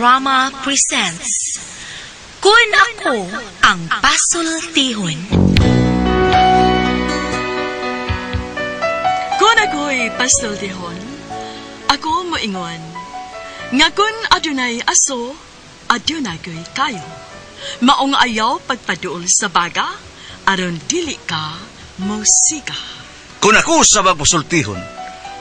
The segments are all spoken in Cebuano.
Drama presents Kun Ako Ang Pasultihon. Kung ako'y pasultihon, ako moingon, nga kun adunay aso, adunay ko'y kayo. Maong ayaw pagpaduol sa baga, aron dili ka musika. Kung ako sa magpasultihon,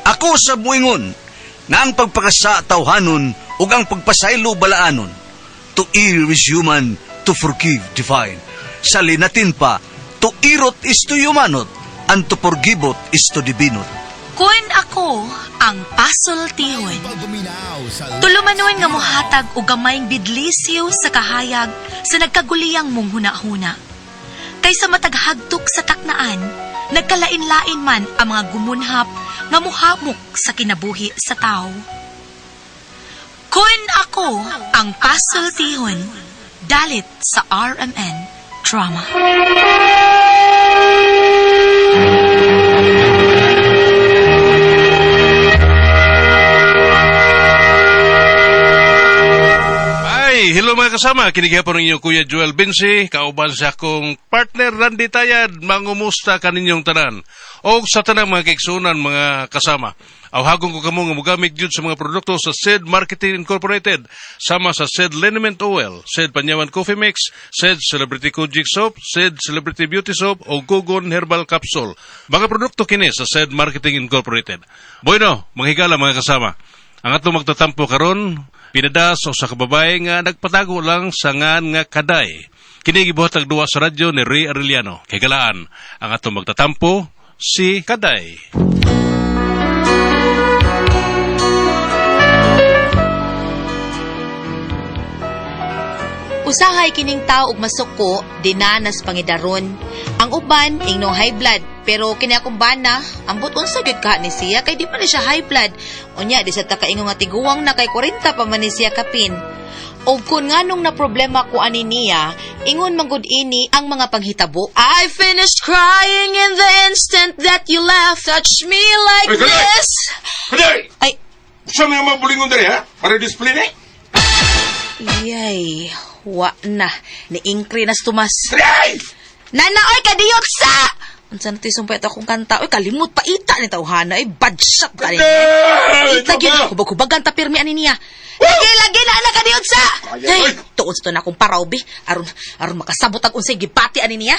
ako sa muingon, nga ang pagpakasa tawhanon ug ang pagpasaylo balaanon. To err is human, to forgive divine. Sa linatin pa, to irot is to humanot, and to forgivot is to divinot. Kun ako ang pasultihon. Tulumanon nga mohatag og gamayng bidlisiw sa kahayag sa nagkaguliyang mong hunahuna. Kaysa mataghagtok sa taknaan, nagkalain-lain man ang mga gumunhap nga muhamok sa kinabuhi sa tao. Kun ako ang pasultihon, dalit sa RMN Drama. Ay, hello mga kasama. Kinigihapon ninyo Kuya Joel Binsi, kauban sa akong partner Randy Tayad, mangumusta kaninyong tanan. O sa tanang mga kaiksunan mga kasama. Awhagon ko kamo nga mogamit gyud sa mga produkto sa SED Marketing Incorporated, sama sa SED Liniment Oil, SED Panyawan Coffee Mix, SED Celebrity Kojic Soap, SED Celebrity Beauty Soap o Gugon Herbal Capsule. Mga produkto kini sa SED Marketing Incorporated. Bueno, manghigala mga kasama. Ang atong magtatampo karon, pinadas o sa kababae nga nagpatago lang sa ngan nga kaday. Kini gibuhat duwa sa radyo ni Ray Arellano. Kay galaan, ang atong magtatampo si Kaday. Usahay kining tao og masuko, dinanas pangidaron. Ang uban ingno high blood, pero kini akong bana, ambot unsa gyud ka ni siya kay di pa ni siya high blood. Unya di sa ta kaingon nga tiguang na kay 40 pa man ni siya kapin. Og kun nganong na problema ko ani niya, ingon man gud ini ang mga panghitabo. I finished crying in the instant that you left. Touch me like Ay, Kaday! this. Kaday! Ay, Sa mga mga bulingon diri, ha? Para display ni? yay, wa na. Niingkri na si Tomas. Kaday! Nana, oy, kadiyot sa! Unsa na to'y sumpay akong kanta? Oy, kalimot pa ita ni tawhana. Ay, bad shot ka rin. Kaday! Ita gyud, hubag-hubagan ta pirmi ani niya. Lagi, lagi na anak kadiyot sa! Ay, Ay, tuod sa to na akong paraw, bi. Aron, aron makasabot ang unsay gibati ani niya.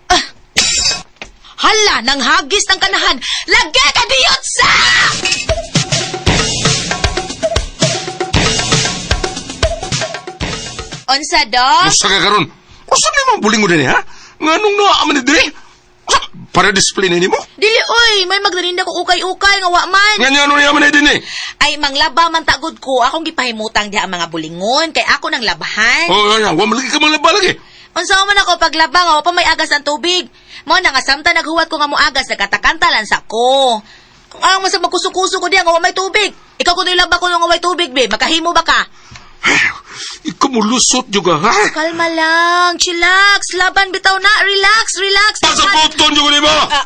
Ah! Hala, nang hagis ng kanahan. Lagi kadiyot sa! Unsa, dok? Usa ka karon. Usa may mga bulingon diri, ha? Nganong naa man ni diri? Usa, para display ni nimo? Dili, oy, may magdarinda ko ukay-ukay nga wa man. Nga ano niya man ni dinhi? Ay, manglaba man tagod ko. Akong gipahimutang diha ang mga bulingon. Kay ako nang labahan. Oh, ay, wa man lagi ka manglaba lagi. Unsa man ako paglaba nga wa pa may agas ang tubig. Mo na nga samtang naghuwat ko nga moagas nagkatakanta lang sa ko. Ang masag magkuso-kuso ko diha nga wa may tubig. Ikaw kuno laba ko nga way tubig be, makahimo ba ka? Ikaw mo lusot juga, ha? Kalma lang, chillax, laban bitaw na, relax, relax. Pasaputon juga nimo. Ah,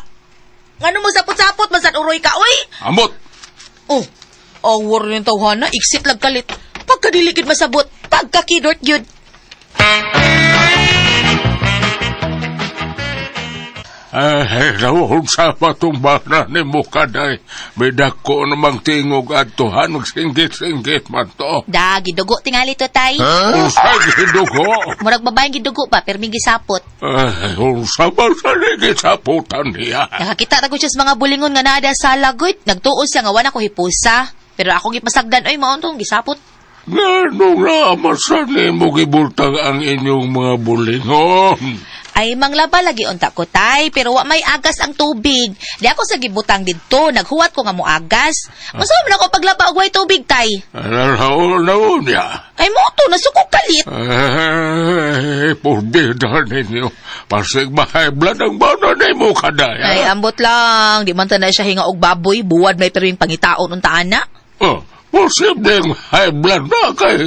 ngano mo sapot-sapot man sad uroy ka, oy? Ambot. Oh, awar yung tawhana, exit lag kalit. Pagkadilikid masabot, pagkakidort yun. Ay, nahuhog sa patumbana ni mo kaday. May dako namang tingog at tuhan, magsinggit-singgit man to. Da, gidugo tingali to, tay. Unsa gidugo? Murag babaeng gidugo pa, pero may gisapot. Ay, unsa ba sa saputan niya? Nakakita ta ko siya sa mga bulingon nga naada sa lagot. Nagtuo siya nga wala ko hipusa. Pero ako gipasagdan, oy, maon tong gisapot. Ngano nga masan ni mo gibultang ang inyong mga bulingon? Ay, manglaba lagi unta ko, tay. Pero wa may agas ang tubig. Di ako sa gibutang didto. Naghuwat ko nga mo agas. Unsa man ako paglaba og way tubig, tay? Nalaon na niya. Ay, mo to, nasuko kalit. Ay, porbida ninyo. Pasig mahaiblan ang bana ni mo kaday. Ay, ambot lang. Di man ta na siya hinga og baboy. Buwad may pirming pangitaon unta ana. Oh, posibleng high blood na kay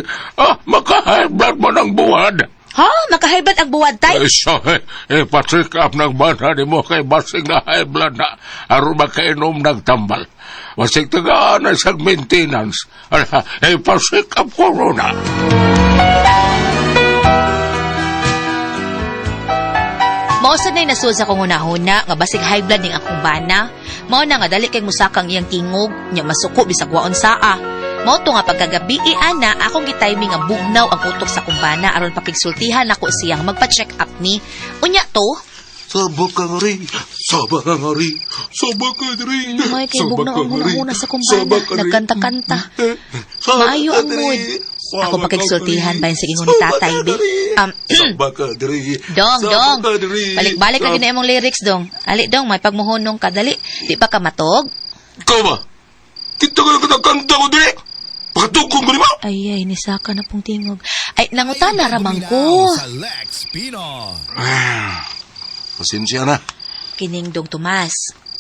maka-high blood man ang buwad. Ha? Maka-high blood ang buwad, tay? Ay, so, eh, pacheck up ng bana ni mo kay basing na high blood na aron makainom ng tambal. Basig tagaan na sa maintenance. Ala, eh, pa-check up ko na. Mao sad nay nasud sa akong hunahuna nga basig high blood ning akong bana. Mao na nga dali kay musakang iyang tingog, nya masuko bisag waon saa. Mao to nga pagkagabi ana akong gitiming nga bugnaw ang utok sa akong bana aron pakigsultihan nako siyang magpa-check up ni. Unya to, Saba ka nga rin, saba ka nga rin, saba ka rin. May kay saba bugnaw ka ang nga rin, hunahuna sa akong saba bana, ka rin. nagkanta-kanta. Eh, saba Maayo ka ang diri, mood. saba Ako ka pakigsultihan diri, bahin sa ingon ni saba tatay, ka bi. diri, Saba ka diri, Dong, saba dong. ka diri, Balik-balik lagi saba- na imong lyrics, dong. Ali, dong, may pagmuhunong ka. Dali, di pa ka matog? Ikaw ba? Kita ka na kanta ko diri. Pakatukong ko di ba? Ay, ay, nisaka na pong tingog. Ay, nangutana ramang ko. Sa Lex Pino. Pasensya na. Kining dong Tomas.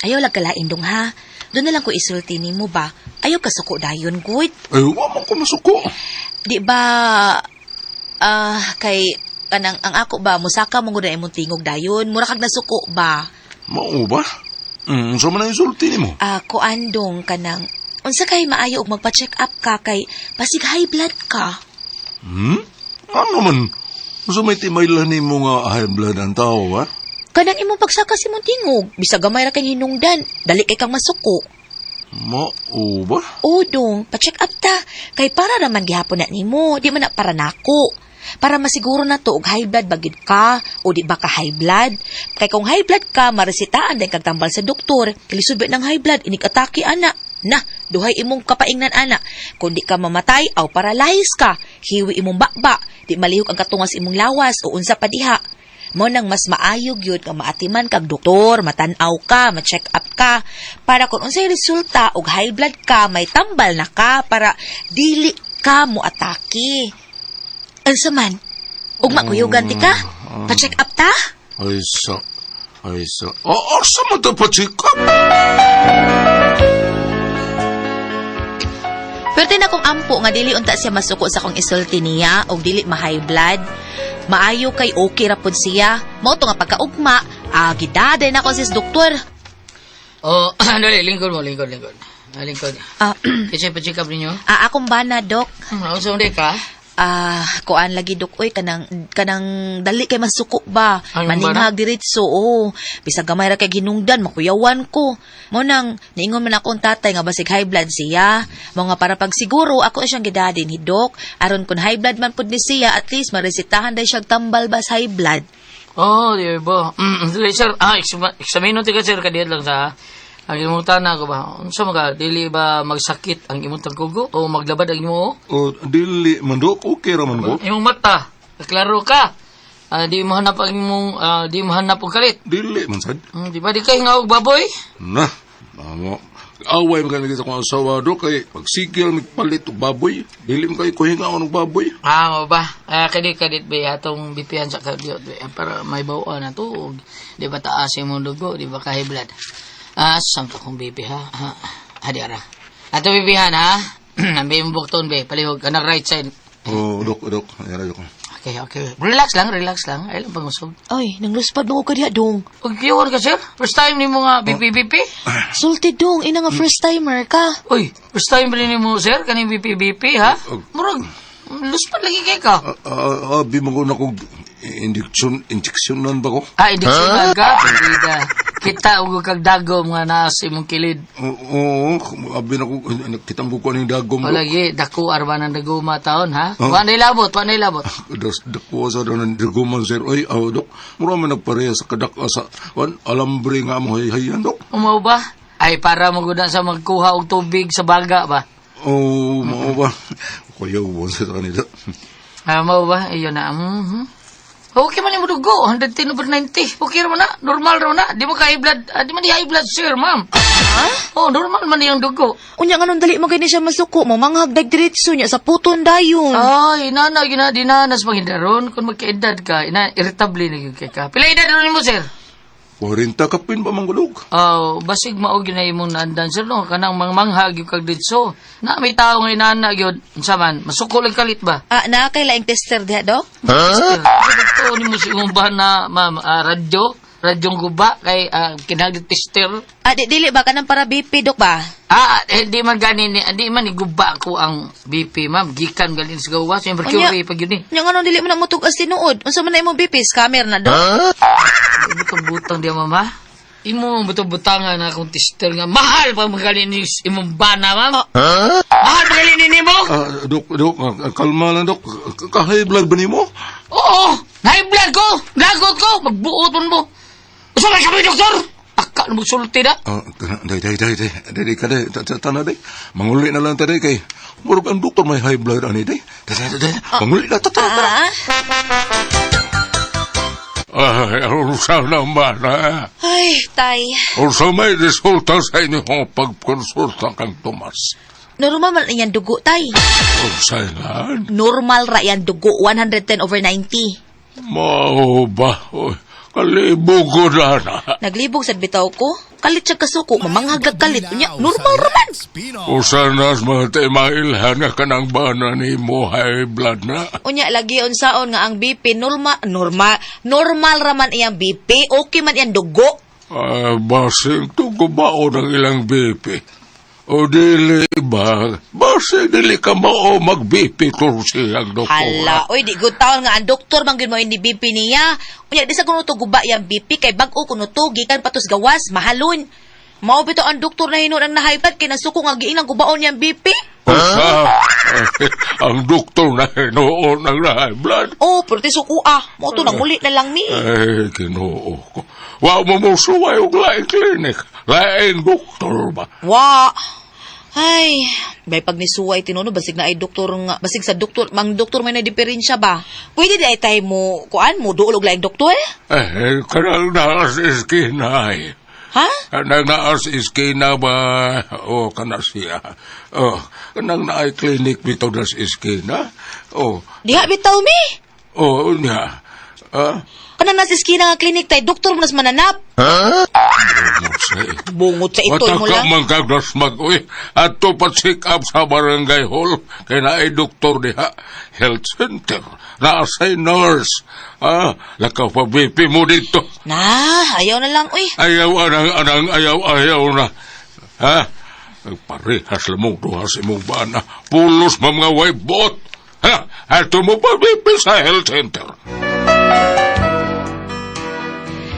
Ayaw lang kalain dong ha. Doon na lang ko isulti nimo ba? Ayaw kasuko dayon, good. Ay, wa man ko masuko. Di ba, kay, kanang, ang ako ba, musaka mo na imong tingog dayon. Mura kag nasuko ba? Mao ba? So man ang insulti nimo. Ah, kuan dong kanang, unsa kay maayo og magpa-check up ka kay basig high blood ka. Hmm? Ano man? So may timaylan nimo nga high blood ang tao, ha? Kanang imong pagsaka si imong tingog, bisag gamay ra kay hinungdan, dali kay kang masuko. Mao ba? O dong, pa-check up ta. Kay para raman gihapon na nimo, di man na para nako. Para masiguro na to og high blood bagid ka o di ba ka high blood. Kay kung high blood ka, maresitaan din kag tambal sa doktor. Kilisod ba ng high blood, inig-atake ana. Na, duhay imong kapaingnan ana. Kung di ka mamatay, aw paralyze ka. Hiwi imong bakba, di malihok ang katungas imong lawas o unsa pa diha. Mo nang mas maayo gyud nga maatiman kag doktor, matan-aw ka, ma-check up ka para kung unsay resulta og high blood ka, may tambal na ka para dili ka mo atake. Unsa man? Ug makuyugan ti ka? Pa-check up ta? Ay sa... Ay sa... Oh, asa man ta pa-check up? Pero na kong ampo nga dili unta siya masuko sa akong isulti niya og dili ma-high blood. Maayo kay okay ra pud siya. Mao to nga pagkaugma, gidaday na ko sis doktor. Oh, dali, lingkod mo, lingkod, lingkod. Ah, lingkod. Kasi pa-check up ninyo. Akong bana, dok. Unsa man ka? Kuan lagi dok oy kanang kanang dali kay masuko ba. Ay, Maninghag diretso oh. Bisag gamay ra kay ginungdan makuyawan ko. Mo nang niingon man ako ang tatay nga basig high blood siya. Mo nga para pagsiguro ako siyang gidadin hi dok aron kun high blood man pud ni siya at least maresetahan day siya tambal ba sa high blood. Oh, di ba? Dali, sir. Ah, examino ti ka, sir. Kadiyot lang sa... Ang imong tana ko ba? Unsa man ka? Dili ba magsakit ang imong tagkugo? O maglabad ang imong O, dili man dok, okay ra man ko. Imong mata. Klaro ka. Di mo hanap ang imong... di mo hanap og kalit. Dili man sad. Di ba di kay nga og baboy? Na, mamo. Away man kami sa akong asawa do kay pagsigil magpalit og baboy. Dili man kay kuhingaon og baboy. Ah, mo ba? Ah, kadit kadit ba atong bipihan sa kadiyot ba para may bawaan na to og di ba taas imong dugo, di ba ka high blood. Ah, sam to kong BP ha. Ha, hadi ara. Ato bipihan ha. Ambi imong bukton be, palihog kanang right side. Oh, dok, dok. Ayan, dok. Okay, okay. Relax lang, relax lang. Ay lang pangusog. Ay, nangluspad mo ko kadiha dong. Og kiyon ka sir. First time nimo nga BP BP? Sulti dong, ina nga first timer ka. Uy, first time ba nimo sir kaning BP BP ha? Murag luspad lagi kay ka. Abi mo ko na kong injection nun ba ko? Ah, injection ka. Pagida. Kita og kag dagom nga naa sa imong kilid. Oo, abi na ko, kita mo ko aning dagom. O lagi, dako arba ng dagoma taon, ha? Oh. Wa na ilabot, wa na ilabot. Das dako sa daw ng dagoman sir. Ay, aw, dok. Mura man nagpareha sa kadaka sa wan, alambre nga mo hayhayan, dok. Umaw ba? Ay, para magudan sa magkuha og tubig sa baga ba? Oh, mao ba? Kuya, uwan sa kanila. Ah, mao ba? Iyon na. Mhm. Okay man yung dugo, 110 over 90. Okay ra man na, normal ra man na. Di mo ka high blood, di man di high blood, sir, ma'am. Ha? Oh, normal man yung dugo. Unya nga nung dali mo gani siya masuko mo manghagdag diretso niya sa puton dayon. Ay, inana, gina, dinanas mangindaron. Kung magkaedad ka, ina, irritable na yun kay ka. Pila edad ron mo, sir? 40 kapin ba manggulog? Oh, basig mao gyud na imong naandan sir no kanang mangmanghag yung kag ditso. Na may tawo nga inana gyud unsa man masuko lang kalit ba? Ah, naa kay laing tester diha, dok? Huh? Ito ni mo si imong ba na ma'am radyo. Radyong guba kay kinahanglan tester. Ah, di, dili ba kanang para BP dok ba? Ah, eh, di man gani ni, di man ni guba ko ang BP, ma'am. Gikan galing sa gawas, yung mercury pag yun eh. Nya ngano dili man na motug-as tinuod? Unsa man na imong BP scammer na dok? Butang-butang diya, mama. Imo ang butang-butangan na akong tester nga. Mahal pa magaling ni imong bana, ma'am. Mahal pa galing ni mo? Ah, dok, dok, kalma lang, dok. Ka-high blood ba nimo? Oo! High blood ko! Lagot ko! Magbuot mo. Usa man kami, doktor! Taka na magsulti na. Ah, day, day, day, day, day, day, ka, day, tana, day. Manguli na lang ta, day, kay murag ang doktor may high blood ani, day. Day, day, day, manguli na, ta, ta, ta. Ah, Ay, unsa naman, ha? ay, tay. Unsa may resulta sa inyong pagkonsulta kang Tomas? Normal man iyang dugo, tay. Unsa nga? Normal ra iyang dugo, 110 over 90. Mao ba? Oy, kalibog ko na na. Naglibog sa bitaw ko. Kalit siya kasuko, mamanghag kalit. Unya, normal ra man. Usa na mga mailhan nga kanang bana ni mo high blood na. Unya lagi unsaon nga ang BP normal normal normal ra man iyang BP, okay man iyang dugo. Ay, basing tugubaon ang ilang BP. O dili ba? Basing dili ka mao mag-BP kung siyang doktor. Hala, oy di good taon nga ang doktor man gyud mo ni BP niya. Unya di sa kuno to guba iyang BP kay bag-o kuno to gikan patos gawas mahalon. Mao bitaw ang doktor na hinuon ang na-high blood kay nasuko nga giinang gubaon niyang BP. Usa, ang doktor na hinuon ang high blood. Oh, pero ti suko ah. Mao to nanguli na lang mi. Ay, Ginoo ko. Wa mo mo suway og laing clinic. Laing doktor ba? Wa. Ay, may pag nisuway tinuno basig na ay doktor nga basig sa doktor mang doktor may na diferensya ba. Pwede di ay tayo mo kuan mo duol og laing doktor? Eh, kanang naas iskinay. Ha? Kanang naas iskina ba? O, kana siya. O, kanang naay clinic bitaw nas iskina. O, Diha bitaw mi. o, niya. Ah, Kanang nasa iskina nga clinic tay doktor mo nas mananap. mo Bungot sa itoy mo Wata ka lang. man kagdas mag, uy, ato pa check up sa barangay hall, kay naay doktor diha, health center, naasay nurse, ah, lakaw pa BP mo dito. Na, ayaw na lang uy. Ayaw, anang, anang, ayaw, ayaw na. Ha? Parehas lamong duha sa imong bana. Pulos ma mga way bot. Ha? Ato mo pa BP sa health center.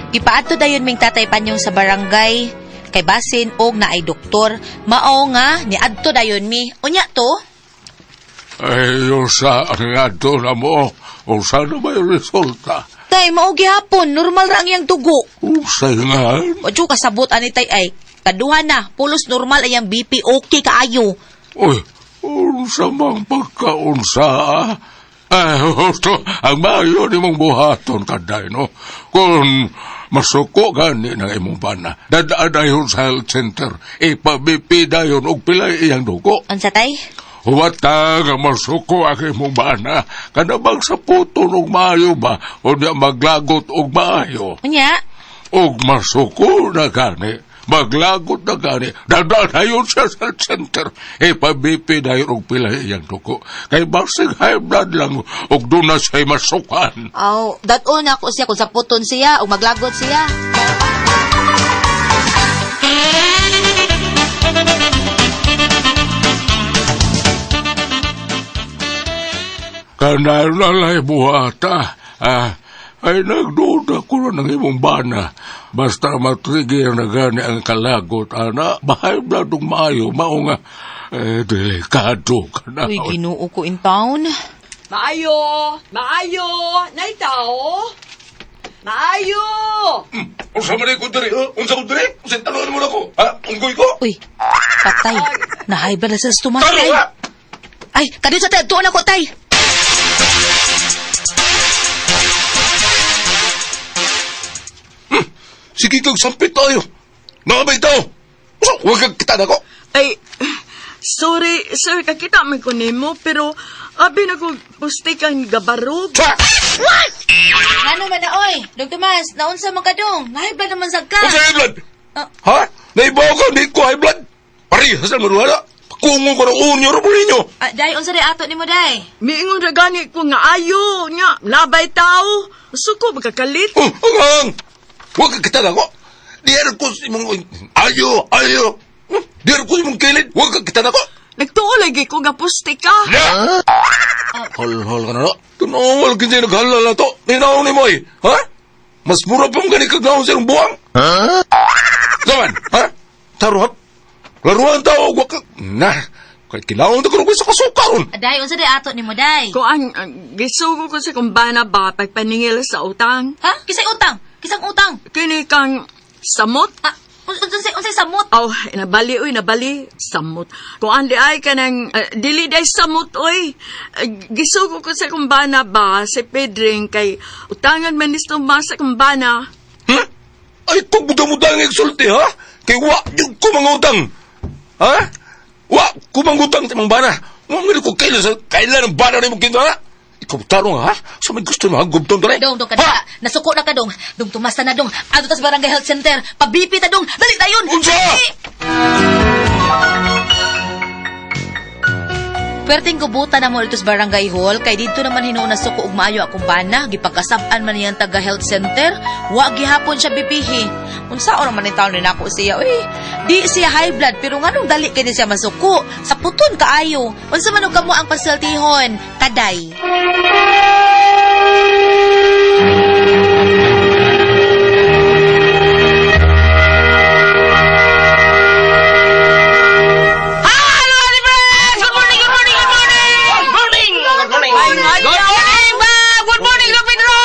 Gipaadto dayon ming tatay Panyong sa barangay kay basin og naay doktor. Mao nga niadto dayon mi. Unya to. Ay, usa ang ato na mo. Usa na may resulta. Tay mao gihapon normal ra ang iyang dugo. Usa nga. Wa jud kasabot ani tay ay. Kaduha na, pulos normal ay ang BP, okay kaayo. Uy, unsa mang pagkaunsa, ah? Ay, husto, ang maayo ni mong buhaton kaday, no? Kung masuko gani ng imong bana, dadaan dayon sa health center, ipabipi dayon og pilay iyang dugo. Unsa tay? Huwat ka nga masuko ang imong bana, kanabang sa puto og maayo ba, o niya maglagot og maayo. Unya? Og masuko na gani, maglagot na gani, dadaan dayon sa health center, ipabipi dayon og pilay iyang dugo. Kay basig high blood lang, og doon na siya'y masukan. Aw, dad-on ako siya kung saputon siya o maglagot siya. Kanalay buhata, ah, ay nagduda ko na ng imong bana. Basta matrigger na gani ang kalagot, ana, bahay blood og maayo, mao nga, eh, delikado ka na. Uy, Ginoo ko in town. Maayo! Maayo! Naitaw! Maayo! Unsa man ko diri, ha? Unsa ko diri? Unsa tanon mo nako? Ha? Unggoy ko? Uy, patay. Na-high blood na sa Tomas, Taro tay. ha? Ay, kadyo sa tay, tuon ako, tay. Sige kag sampit tayo. Naabay tao. Unsa wag kag kita nako? Ay, sorry, sir, kakita man ko nimo, pero abi na ko puste kang gabarog. Sa! Ano man na, oy? Dong Tomas, naunsa man ka dong? Na-high blood naman sad ka. Unsa high blood? Ah. Ha? Naibaw ka di ko high blood. Parehas lang maruha na. Kungo ko ng unyo ro ninyo. Ah, day, unsa day ato nimo, day? Miingon ra gani ko nga ayo, nga labay tao. Suko magkakalit. Oh, ang. Wa ka kita nako. Diyan ko sa imong ayo, ayo. Diyan ko sa imong kilid. Wa ka kita nako. Nagtuo lagi ko nga puste ka. Na! Hol, hol ka na no. Tunol, kinsay naghalal na to. Ninaw ni mo eh. Ha? Mas mura pa mo gani kagnaon sa imong buwang. Ha? Zaman, ha? Taruhap. Laruan tao, wa ka. Na, kay kinaon ta karon sa kasuka ron. Aday, unsa day ato nimo day? Kuan, gisugo ko sa kumbana ba pagpaningil sa utang. Ha? Kisay utang? Kisang utang? Kini kang samot. Ha? Unsay unsay samot? Oh, nabali oy, nabali. Samot. Kuan di ay kanang dili day samot oy. Gisugo ko sa kumbana ba si Pedring kay utangan man ni Tomas sa kumbana. Hmm? Ay, kung muda-muda ang igsulti, ha? Kay wa, yung kumangutang. Ha? Wa, kumangutang sa imong bana. Wa, nga ko kailan sa, kailan ang bana ni mong kinta, ha? Ikaw tarong, ha? Sa may gusto mo, ha? Gubtong dali. Dong, dong, kada. Nasuko na ka, dong. Dong, tumasa na, dong. Adto tas barangay health center. Pabipi ta, dong. Dali dayon. Unsa? Dali! Perting gubutan na mo dito sa barangay hall kay didto naman hinuon na suko og maayo akong bana gipagkasab-an man niyang taga health center wa gihapon siya bibihi unsa man ni taon ni nako siya uy di siya high blood pero nganong dali kay ni siya masuko sa puton kaayo unsa man og kamo ang pasultihon kaday. Hello, Ate Friends! Good morning, good morning, good morning! Good morning! Good morning! Good morning, ba! Good morning, Don Pedro!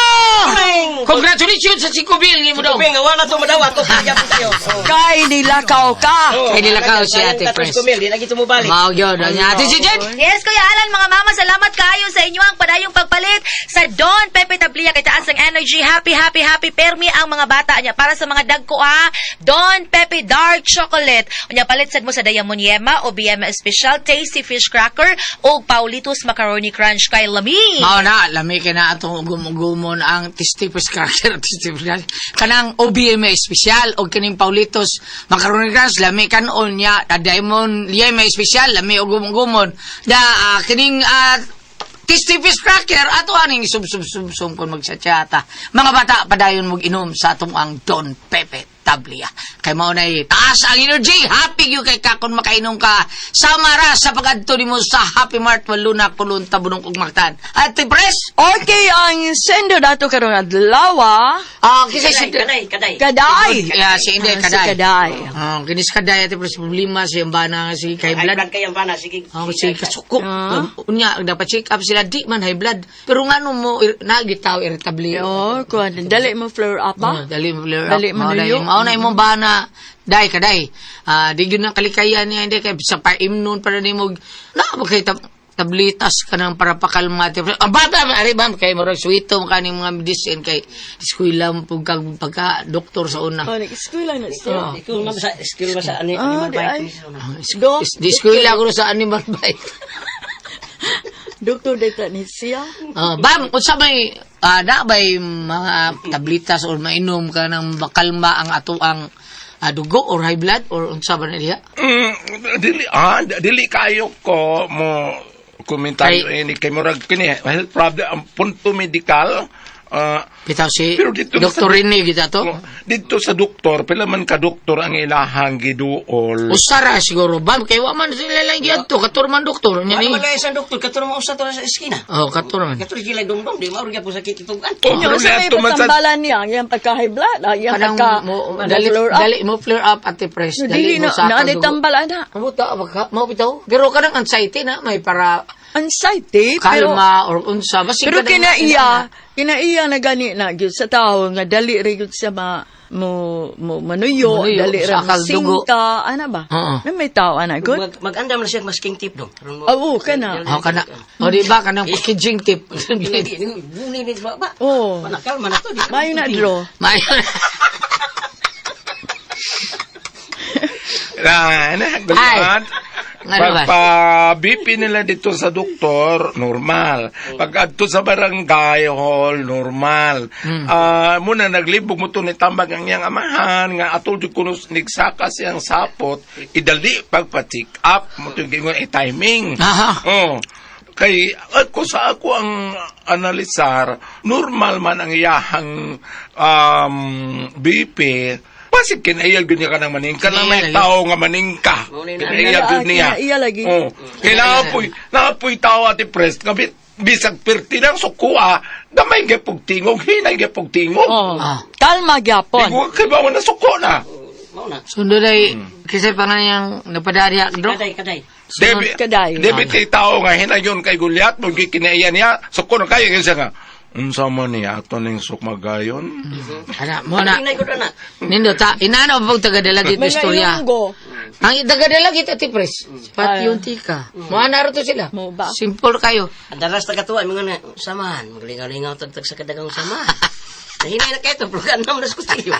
Congratulations sa 5 bill ni mo dong. Tubing, wala to madawa to kaya po kayo. Kay nilakaw ka. Kay nilakaw si Ate Pres. Kumil, di lagi tumubalik. Mao gyud. Anya Ate Jijen. Yes, Kuya Alan, mga mama, salamat kayo sa inyo ang padayong pagpalit sa Don Pepe Tablia kay taas ang energy. Happy, happy, happy. Permi ang mga bata niya para sa mga dagko ha. Don Pepe Dark Chocolate. Unya palit sad mo sa Diamond Yema o BM Special Tasty Fish Cracker o Paulitos Macaroni Crunch kay Lami. Mao na, lami kay na atong gumon ang Tasty Fish Cracker, Tasty Fish Cracker. Kanang OBMA special og kining Paulitos Macaroni Crunch, lami kanon niya, ta Diamond Yema special, lami og gumon. Da kining Tasty Fish Cracker ato aning sub-sub-sub-sub kung magsatsata. Mga bata, padayon mong inom sa atong ang Don Pepe Tablia. Kay mao nay taas ang energy, happy gyud kay ka kung makainom ka. Sama ra sa pagadto nimo sa Happy Mart Waluna Kulon Tabunong ug Mactan. Ate Pres, Okay, ang sendo dato karong adlaw. Kinsa si Kaday, kaday. Kaday. Yeah, si Inday Ah, Kaday. Si Kaday. Kinis Kaday Ate Pres problema si bana nga si kay High blood. blood kay ang bana sige. Oh, si kasuko. Unya dapat check up sila di man high blood. Pero ngano mo nagitaw irritable. Oh, kuan dali mo flare up Oh, ba? dali mo flare up. Dali mo Mao na nuyo. mao na imong bana. Dai ka dai. Di gyud na kalikayan niya hindi kay sa paimnon para nimo na ba kay tablitas ka nang para pakalma ate. Ang bata ari ba kay murag suwito mo kaning mga medicine kay eskwela mo pug kag pagka doktor sa una. Oh, nag-eskwela na siya. Oh. Ikaw nga sa skill ba sa ani Ah, animal di ay. bite. Dok, Di eskwela ko sa animal bite. Doktor data ni siya. Bam, unsa may na bay mga tablitas or mainom ka ng makalma ang ato ang dugo or high blood or unsa ba na diha? Dili, dili kayo ko mo komentaryo ini kay murag kini health problem ang punto medikal. Bitaw si Pero dito Dr. sa- Rene kita to. Dito sa doktor, pila man ka doktor ang ilahang giduol. Usara siguro bam kay wa man sila lang giadto katur man doktor nya Ano ni. man lang isang doktor kato mo usa to sa eskina. Oh, katur man. Kato gilay dumdum di mao gyud po sakit itugan. Oh, Nya pero sa may niadto man sa- patambalan niya, ang iyang pagka-high blood, ang iyang Kanang pagka mo dali flare up. dali mo flare up ate press No, dali dili mo na sa na dugo. tambalan na. Kamuta ba mo bitaw? Pero kanang anxiety na may para Anxiety, pero kalma or unsa basi pero kanang- kinaiya na gani na gyud sa tawo nga dali ra gyud siya ma mo mo manuyo, Manuyo, dali ra sa akal dugo. singka, ana ba? Oo. Na may tao ana good. Mag-andam na siya masking tip dong. Oo, kana. Oh, kana. O di ba kanang packaging tip. Buni ni ba? Oo. Manakal man to. Mayo na draw. Mayo. Na, na, Ay. Ano ba? Pagpa-BP nila dito sa doktor, normal. Pag adto sa barangay hall, normal. Muna naglibog mo to ni tambag ang iyang amahan nga atol di kuno nigsaka siyang sapot, idali pagpa-check up mo to gingon e timing. Aha. Oh. Kay ako sa ako ang analisar, normal man ang iyahang BP. Basig kinaiyag gyud niya kanang maningka na may Kinaiya lagi. tao nga maningka. Kinaiya gyud niya. Kinaiya lagi. Oh. Kay naapoy tao ati pres nga bisag perti lang sukua, gamay gyud tingog, hinay gyud tingog. Oh. Ah. Kalma Di gyapon. ko kay bawa na suko na. Mao na. Sundo day, kasi pa nga niyang napadariya, dro. Kaday, kaday. Debi, Kaday. debi ti tao nga hinayon kay Goliath, mong kinaiya niya, suko na kayo, kasi nga, unsa man niya, ato ning sukmagayon. Ana, mo na. Hinay ko na. Nindo, ta, inano pag tagadala dito Mga istorya. ilonggo. Ang tagadala kita ti pres. Pati yung tika. Mo ana to sila. Mo ba? Simple kayo. Ang daras taga tuwa, mga na, samahan. Maglingaw-lingaw tagtag sa kadagang samahan. Nahinay na kayo, plugan naman na sa kutiyo.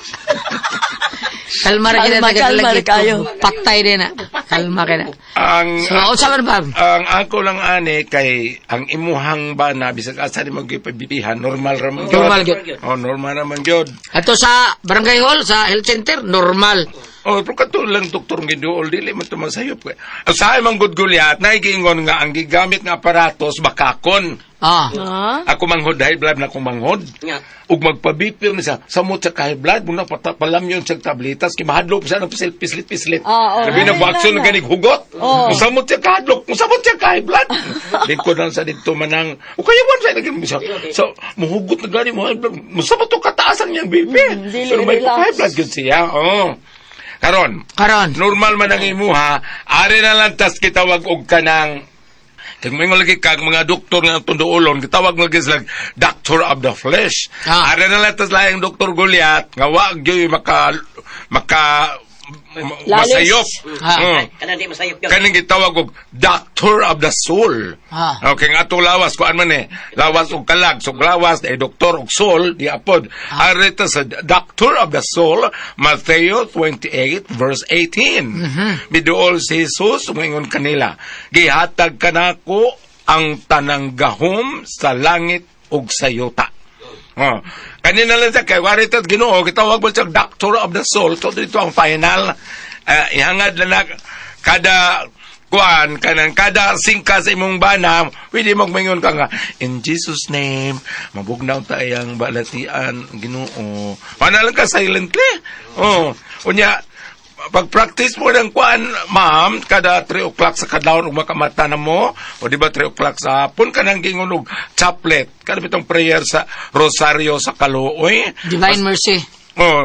Kalma ra kita Kalma, tagadala kalma ra dito. kayo. Patay din na. Kalma ka na. Ang, So, unsa man ba? ang ako lang ane kay ang imuhang bana bisag asa ni magipabibihan normal ra man gyud. Normal gyud. Oh, normal ra man gyud. Ato sa barangay hall, sa health center, normal. Oh, pero kato lang doktor ng giduol dili man tumasayop kay. Usahay man gud Goliath, naigingon nga ang gigamit nga aparatos bakakon. Ah. Ah? Ako manghod high blood na akong manghod. Nga. Ug magpabipir ni siya samot sa high blood muna palamyon sa tabletas kay mahadlok siya ng pislit pislit. Ah, oo. Labi na Ay, bakso na, na na. ganig hugot. Oo. Musamot siya kahadlok, musamot siya ka high blood. Likod lang sa dito manang o kaya wan sa naging siya. So muhugot na gani mo high blood. Musamot to kataasan niyang BP. Dili Pero may relax. high blood gyud siya. Oo. Karon, Karon. normal man ang imuha, ari na lang tas kitawag og kanang kag moingon lagi kag mga doktor nga tunduolon gitawag lagi sila doctor of the flesh. Ah. Ari na lang tas laing Doktor Goliath nga wa gyud maka maka Lalis. masayop. Ah. Kada di masayop yun. Kaning gitawag og doctor of the soul. Ah. Okay, nga atong lawas kuan man eh. Lawas og kalag, so lawas eh doktor og soul di apod. Ah. Arita sa doctor of the soul, Matthew 28 verse 18. Miduol si Jesus moingon kanila, gihatag kanako ang tanang gahom sa langit ug sa yuta. Oh. Kanina lang siya, kay wari ito't Ginoo, gitawag mo siya Doctor of the Soul. So, dito ang final. Ihangad na na, kada kuan kanang kada singka sa imong bana pwede magmingon ka nga in Jesus name mabugnaw ta iyang balatian Ginoo mana lang ka silently oh unya pag-practice mo ng kuan, ma'am, kada 3 o'clock sa kadlawon ug makamata na mo, o di ba 3 o'clock sa hapon ka nang gingon og chaplet, kada bitong prayer sa Rosario sa Kaluoy. Divine mercy. Oh,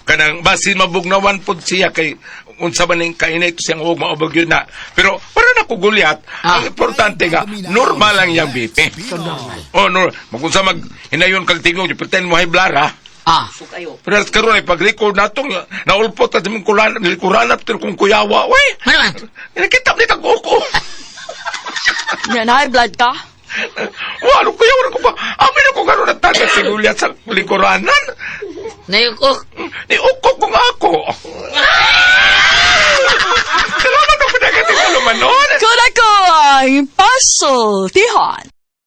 kanang basin mabugnawan pod siya kay unsa man ning kainit siyang og maubog yun na. Pero para na kugulyat, Ah. ang importante nga normal lang yang BP. Oh, no, magunsa mag hinayon kag tingog, pretend mo hay blara. Ah. Sukayo. Pero karon ay pag-record natong naulpot at imong kulan likuran at kung kuyawa, uy. Ano man? Nakita ni kag uko. Yan, high blood ka? Walo kuyawa ko pa. Amin ako karon nagtaga si Gulyat sa likuranan. Nayukok. Ni uko kung ako. Salamat ang pinagating ko lumanon. Kuna ko ang pasultihon.